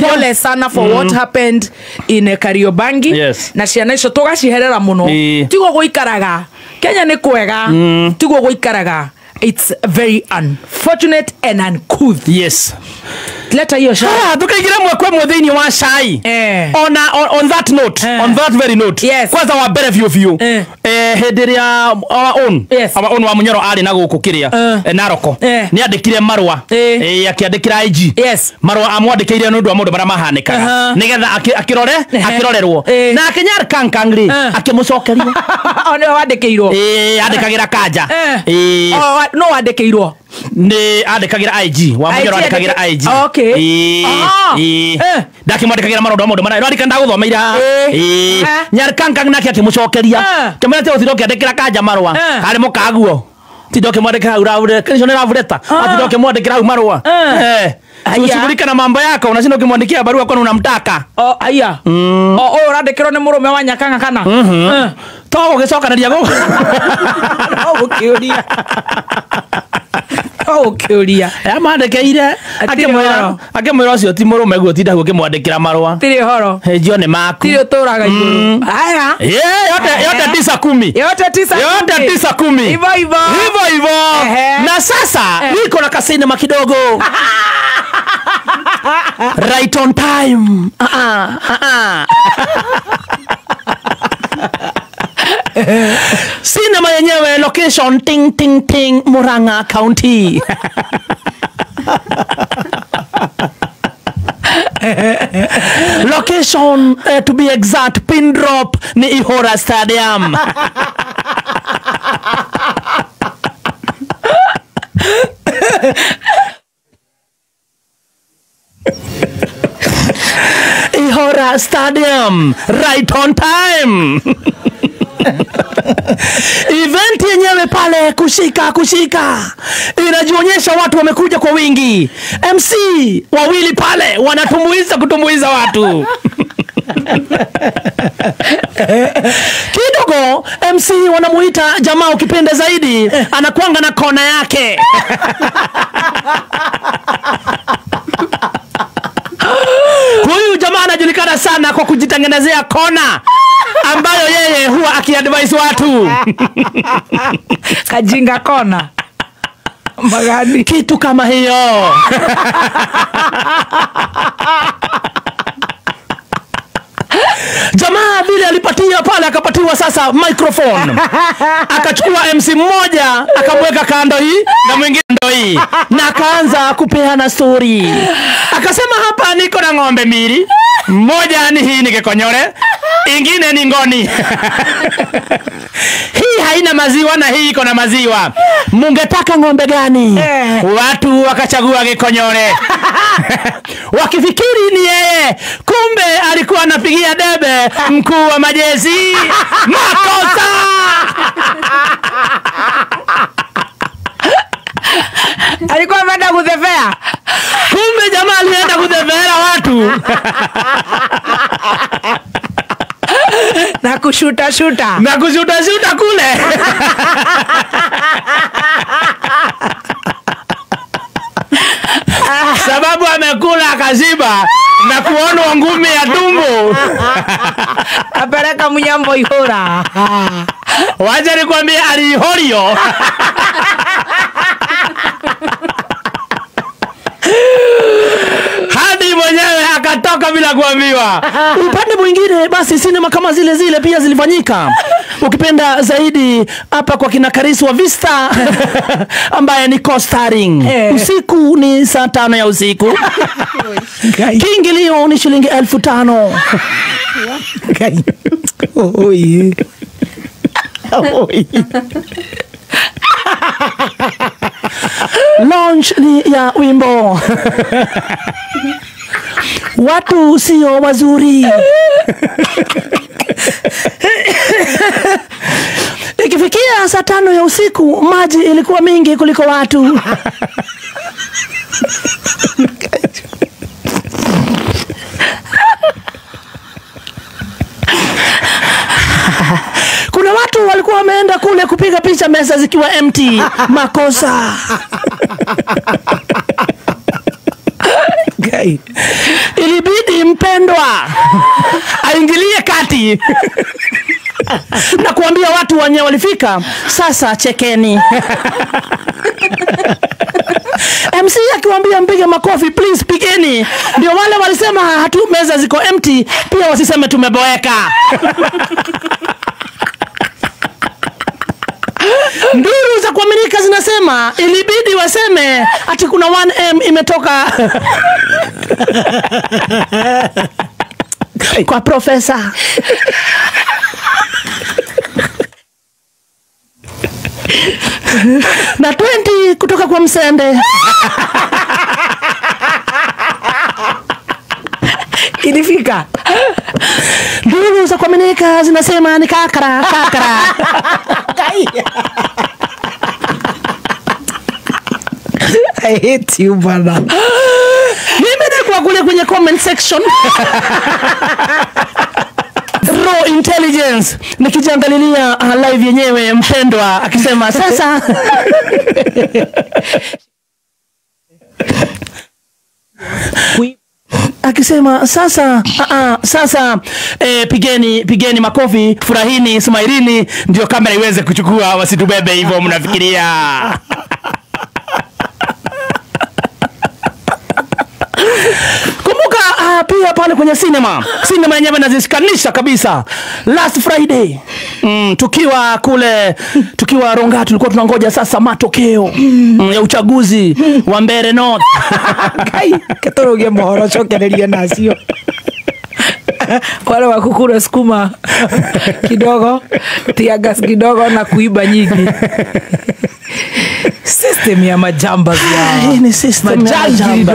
Pole sana for what happened in Kariobangi. Yes. Na ciana icio tugaciherera muno. Tiguo guikaraga. Kenya ni kwega. Tiguo guikaraga. It's very unfortunate and uncouth. Yes. Leta hiyo shai. Tukaingira mwekwe muthini wa shai. On that note, on that very note. Yes. Kwanza wa mbere biũ biũ. Hĩndĩ ĩrĩa our own, yes, our own wa Munyoro arĩ na gũkũ kĩrĩa Naroko. Nĩ andĩkire marũa. Akĩandĩkĩra IG. Yes. Marũa amwandĩkĩire nĩ ũndũ wa maũndũ marĩa mahanĩkaga. Nĩgetha akĩrore, akĩrorerwo. Na akĩnyar Kankang rĩ, akĩmũcokeria. O nĩwe wandĩkĩirwo. Andĩkagĩra Kanja. No wandĩkĩirwo. Nĩ andĩkagĩra IG, wa Munyoro andĩkagĩra IG. Okay. Ndakĩmwandĩkagĩra marũa maũndũ marĩa no ndagũthomeire haha. Nyar Kankang nake akĩmũcokeria. Kĩmwĩra atĩ ũtinde ũkĩandĩkĩra Kanja marũa. Karĩ mũkaguo. Tinde ũkĩmwandĩkĩra hau kesho nĩ ravureta. Atinda ũkĩmwandĩkĩra hau marũa. Ushughulike na mambo yako, unashinda ukimwandikia barua kwani unamtaka. Oh, aya. Oh, ũrandĩkĩrwo nĩ mũrũme wa Nyakanga kana? To gũgĩcokanĩria gũkũ. No gũkĩũria. No gũkĩũria. Amwandĩkĩire akĩmwĩra akĩmwĩra ũcio ti mũrũme guo tinda ũkĩmwandĩkĩra marũa. Tirĩ horo. Hĩnjio nĩ maku. Tirĩ ũtũraga igũrũ. Aya. Yote 9:10. Yote 9:10. Yote 9:10. Hivyo hivyo. Hivyo hivyo. Na sasa niko na kasinema kidogo. Right on time. Cinema yenyewe location ting ting ting Murang'a County. Location to be exact, pin drop ni Ihora Stadium. Ihora Stadium, right on time. Event yenyewe pale kushika kushika inajionyesha watu wamekuja kwa wingi. MC wawili pale wanatumbuiza kutumbuiza watu. Kidogo MC wanamuita jamaa ukipenda zaidi anakuanga na kona yake. Huyu jamaa anajulikana sana kwa kujitengenezea kona ambayo yeye huwa akiadvise watu. Kajinga kona. Magani. Kitu kama hiyo. Jamaa vile alipatia pale akapatiwa sasa microphone. Akachukua MC mmoja akamweka kando hii na mwingine kando hii na akaanza kupeana story. Akasema hapa niko na ng'ombe mbili. Mmoja ni hii ni Kikonyore, ingine ni Ngoni. Hii haina maziwa na hii iko na maziwa. Mungetaka ng'ombe gani? Watu wakachagua Kikonyore. Wakifikiri ni yeye, kumbe alikuwa anapigia debe mkuu wa majeshi. Makosa! Alikuwa ameenda kudhevea. Kumbe jamaa alienda kudhevea watu. Na kushuta shuta. Na kushuta shuta kule. Sababu amekula akashiba na kuonwa ngumi ya tumbo. Apeleka mnyambo Ihora. Wacha nikwambie alihorio. Hadi mwenyewe akatoka bila kuambiwa. Upande mwingine basi sinema kama zile zile pia zilifanyika. Ukipenda zaidi hapa kwa kina Karisi wa Vista ambaye ni co-starring. Usiku ni saa 5 ya usiku. Kiingilio ni shilingi 5,000. Oi. Oi. Launch ni ya wimbo. Watu sio wazuri. Ikifikia saa 5 ya usiku maji ilikuwa mingi kuliko watu. Kuna watu walikuwa wameenda kule kupiga picha meza zikiwa empty. Makosa. Ilibidi mpendwa aingilie kati na kuambia watu wenye walifika, sasa chekeni. MC akiwaambia mpige makofi, please pigeni. Ndio wale walisema hatu meza ziko empty, pia wasiseme tumeboeka. Nduru za kuaminika zinasema ilibidi waseme ati kuna 1M imetoka kwa profesa. Na 20 kutoka kwa msende. Ilifika. Nduru za kuaminika zinasema ni kakara kakara. I hate you bana. Mimi nilikuwa kule kwenye comment section. Raw intelligence nikijiangalilia live yenyewe mpendwa akisema sasa akisema sasa sasa pigeni makofi, furahini, smileini, ndio kamera iweze kuchukua, wasitubebe hivyo mnafikiria. Kumbuka pia pale kwenye cinema yenyewe nazishikanisha kabisa. Last Friday tukiwa kule, tukiwa Ronga, tulikuwa tunangoja sasa matokeo ya uchaguzi wa Mbeere North. Kai ketoroge mohoro cokereria nacio. Wale wa kukula sukuma kidogo, tiagas kidogo na kuiba nyingi. System ya majamba ya. Hii ni system ya majamba.